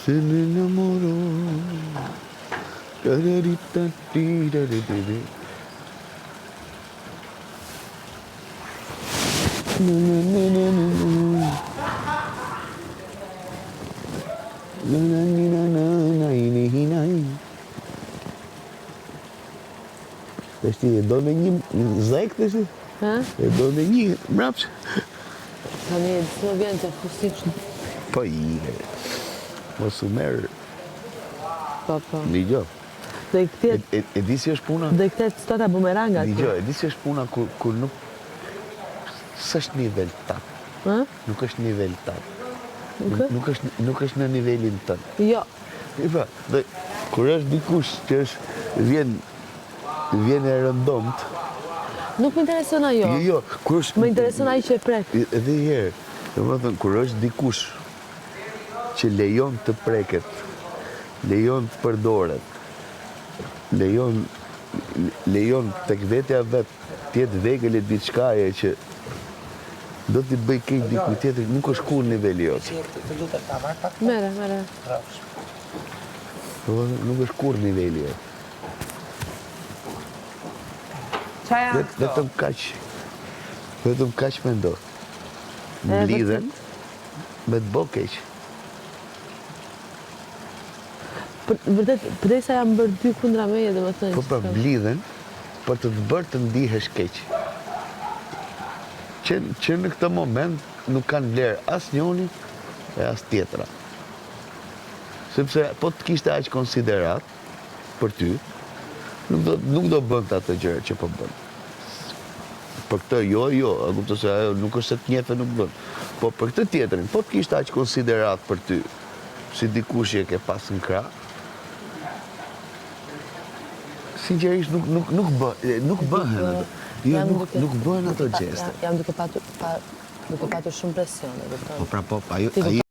Se me enamoro. Tashti e do me një zek tashti? Ha? E do me një mbrapsht? Tani s'më vjen të fusiç. Po i, mos u merr. Po, po. Dëgjo. Do i kthehet. E, e, e di si është puna? Do i kthehet situata bumerang aty. Dëgjo, e di si është puna kur kur nuk s'është nivel tat. Ë? Nuk është nivel tat. Nuk është? Nuk është nuk është në nivelin tënd. Jo. E pra, dhe kur është dikush që është vjen vjen e rëndomt. Nuk më intereson ajo. Jo, jo, kur është Më intereson ai që e prek. Edhe një herë, domethënë kur është dikush që lejon të preket, lejon të përdoret, lejon lejon tek vetja vet të jetë vegël e diçkaje që do t'i bëj keq dikujt tjetër, nuk është kurrë niveli jot. Të lutem ta marr pak. Merre, merre. Domethënë nuk është kurrë niveli jot. Ça janë këto? Vetëm kaq. Vetëm kaq mendo. Mblidhen me të bo keq. Për, vërtet, përderisa janë bërë dy kundra meje, domethënë. Po pra, mblidhen për të të bërë të ndihesh keq. Që, që në këtë moment nuk kanë vlerë as njoni e as tjetra. Sepse po të kishte aq konsideratë për ty, nuk do, nuk do bënte atë gjëra që po bën. Për këtë jo, jo, e kupton se ajo nuk është se të njeh e nuk bën. Po për këtë tjetrin, po të kishte aq konsideratë për ty, si dikush që e ke pas në krah, sinqerisht nuk nuk nuk bë, nuk bëhen ato. Jo, nuk nuk bëhen ato gjeste. Jam duke patur pa, duke patur shumë presion, e kupton? Po pra po, ajo ai.